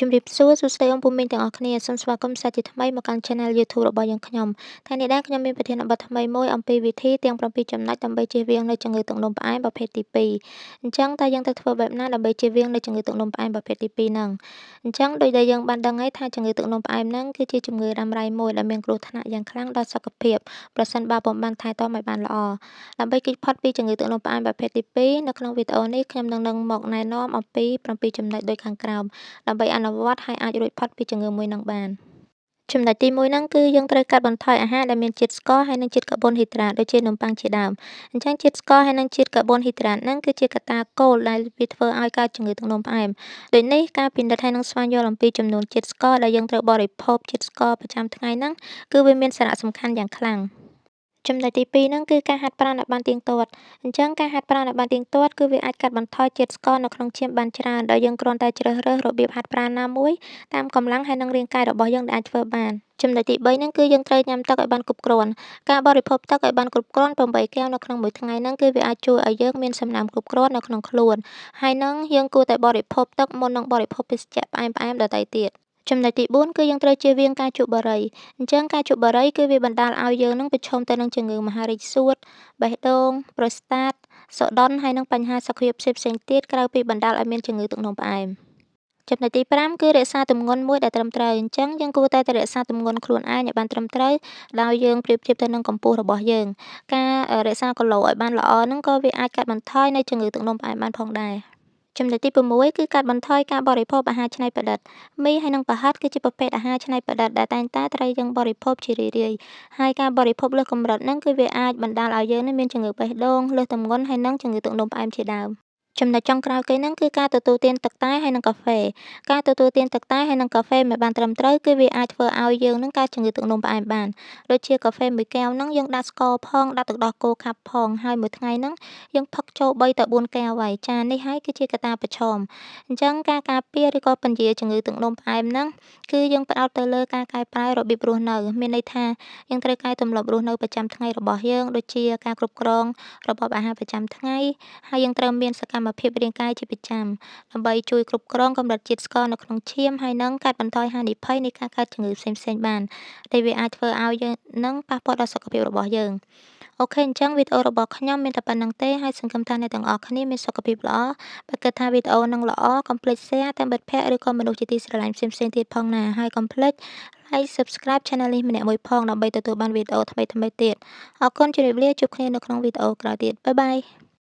ជំរាបសួរសួស្តីអង្គពុំមីងទាំងអស់គ្នាសូមស្វាគមន៍សាជាថ្មីមកកាន់ Channel YouTube របស់យើងខ្ញុំថ្ងៃនេះដែរខ្ញុំមានប្រធានបទថ្មីមួយអំពីវិធីទាំង7ចំណុចដើម្បីជៀសវាងនៅជំងឺទឹកនោមផ្អែមប្រភេទទី2អញ្ចឹងតើយើងត្រូវធ្វើបែបណាដើម្បីជៀសវាងនៅជំងឺទឹកនោមផ្អែមប្រភេទទី2ហ្នឹងអញ្ចឹងដោយដែលយើងបានដឹងហើយថាជំងឺទឹកនោមផ្អែមហ្នឹងគឺជាជំងឺរ៉ាំរ៉ៃមួយដែលមានគ្រោះថ្នាក់យ៉ាងខ្លាំងដល់សុខភាពប្រសិនបើពុំបានថែទាំឲ្យបានល្អដើម្បីគេចផុតពីជំងឺទឹកនោមផ្អែមប្រភេទទី2នៅក្នុងវីដេអូនេះខ្ញុំនឹងមកណែនាំអំពី7ចំណុចដូចខាងក្រោមដើម្បីអនុវត្តហើយអាចរួចផុតពីជំងឺមួយនឹងបានចំណុចទី1ហ្នឹងគឺយើងត្រូវកាត់បន្ថយអាហារដែលមានជាតិស្ករហើយនិងជាតិកាបូនហីដ្រាតដូចជានំប៉័ងជាដើមអញ្ចឹងជាតិស្ករហើយនិងជាតិកាបូនហីដ្រាតហ្នឹងគឺជាកត្តាគោលដែលវាធ្វើឲ្យកើតជំងឺទឹកនោមផ្អែមដូចនេះការពិនិត្យហើយនិងស្វែងយល់អំពីចំនួនជាតិស្ករដែលយើងត្រូវបរិភោគជាតិស្ករប្រចាំថ្ងៃហ្នឹងគឺវាមានសារៈសំខាន់យ៉ាងខ្លាំងចំណុចទី2ហ្នឹងគឺការហាត់ប្រាណឲ្យបានទៀងទាត់អញ្ចឹងការហាត់ប្រាណឲ្យបានទៀងទាត់គឺវាអាចកាត់បន្ថយជាតិស្ករនៅក្នុងឈាមបានច្រើនដោយយើងគ្រាន់តែជ្រើសរើសរបៀបហាត់ប្រាណណាមួយតាមកម្លាំងហើយនិងរាងកាយរបស់យើងដែលអាចធ្វើបានចំណុចទី3ហ្នឹងគឺយើងត្រូវញ៉ាំទឹកឲ្យបានគ្រប់គ្រាន់ការបរិភោគទឹកឲ្យបានគ្រប់គ្រាន់8កែវនៅក្នុងមួយថ្ងៃហ្នឹងគឺវាអាចជួយឲ្យយើងមានសំណើមគ្រប់គ្រាន់នៅក្នុងខ្លួនហើយនឹងយើងគួរតែបរិភោគទឹកមុននឹងបរិភោគភេសជ្ជៈផ្អែមៗដទៃទៀតចំណុចទី4គឺយើងត្រូវជៀសវាងការជក់បារីអញ្ចឹងការជក់បារីគឺវាបណ្ដាលឲ្យយើងនឹងប្រឈមទៅនឹងជំងឺមហារីកសួតបេះដូងប្រូស្តាតសូដុនហើយនិងបញ្ហាសុខភាពផ្សេងៗទៀតក្រៅពីបណ្ដាលឲ្យមានជំងឺទឹកនោមផ្អែមចំណុចទី5គឺរក្សាទម្ងន់មួយដែលត្រឹមត្រូវអញ្ចឹងយើងគួរតែរក្សាទម្ងន់ខ្លួនឯងឲ្យបានត្រឹមត្រូវដោយយើងប្រៀបធៀបទៅនឹងកម្ពស់របស់យើងការរក្សាគីឡូឲ្យបានល្អហ្នឹងក៏វាអាចកាត់បន្ថយនៅជំងឺទឹកនោមផ្អែមបានផងដែរចំណុចទី6គឺកាត់បន្ថយការបរិភោគអាហារច្នៃប្រឌិតមីហើយនិងប្រហិតគឺជាប្រភេទអាហារច្នៃប្រឌិតដែលតែងតែត្រូវយើងបរិភោគជារឿយៗហើយការបរិភោគលើសកម្រិតហ្នឹងគឺវាអាចបណ្ដាលឲ្យយើងនឹងមានជំងឺបេះដូងលើសទម្ងន់ហើយនិងជំងឺទឹកនោមផ្អែមជាដើមចំណុចចុងក្រោយគេហ្នឹងគឺការទទួលទានទឹកតែហើយនិងកាហ្វេការទទួលទានទឹកតែហើយនិងកាហ្វេមិនបានត្រឹមត្រូវគឺវាអាចធ្វើឲ្យយើងនឹងកើតជំងឺទឹកនោមផ្អែមបានដូចជាកាហ្វេមួយកែវហ្នឹងយើងដាក់ស្ករផងដាក់ទឹកដោះគោខាប់ផងហើយមួយថ្ងៃហ្នឹងយើងផឹកចូល3ទៅ4កែវហើយចានេះហើយគឺជាកត្តាប្រឈមអញ្ចឹងការការពារឬក៏ពន្យាជំងឺទឹកនោមផ្អែមហ្នឹងគឺយើងផ្ដោតទៅលើការកែប្រែរបៀបរស់នៅមានន័យថាយើងត្រូវកែទម្លាប់រស់នៅប្រចាំថ្ងៃរបស់យើងដូចជាការគ្រប់គ្រងរបបអាហារប្រចាំថ្ងៃហើយយើងត្រូវមានសកម្មភាពរាងកាយជាប្រចាំដើម្បីជួយគ្រប់គ្រងកម្រិតជាតិស្ករនៅក្នុងឈាមហើយនិងកាត់បន្ថយហានិភ័យនៃការកើតជំងឺផ្សេងៗបានដែលវាអាចធ្វើឲ្យយើងនឹងប៉ះពាល់ដល់សុខភាពរបស់យើង OK អញ្ចឹងវីដេអូរបស់ខ្ញុំមានតែប៉ុណ្្នឹងទេហើយសង្ឃឹមថាអ្នកទាំងអស់គ្នាមានសុខភាពល្អបើគិតថាវីដេអូនឹងល្អកុំភ្លេច share ទៅមិត្តភ័ក្តិឬក៏មនុស្សជាទីស្រឡាញ់ផ្សេងៗទៀតផងណាហើយកុំភ្លេច like subscribe channel នេះម្នាក់មួយផងដើម្បីទទួលបានវីដេអូថ្មីៗទៀតអរគុណជម្រាបលាជួបគ្នានៅក្នុងវីដេអូក្រោយទៀត bye bye.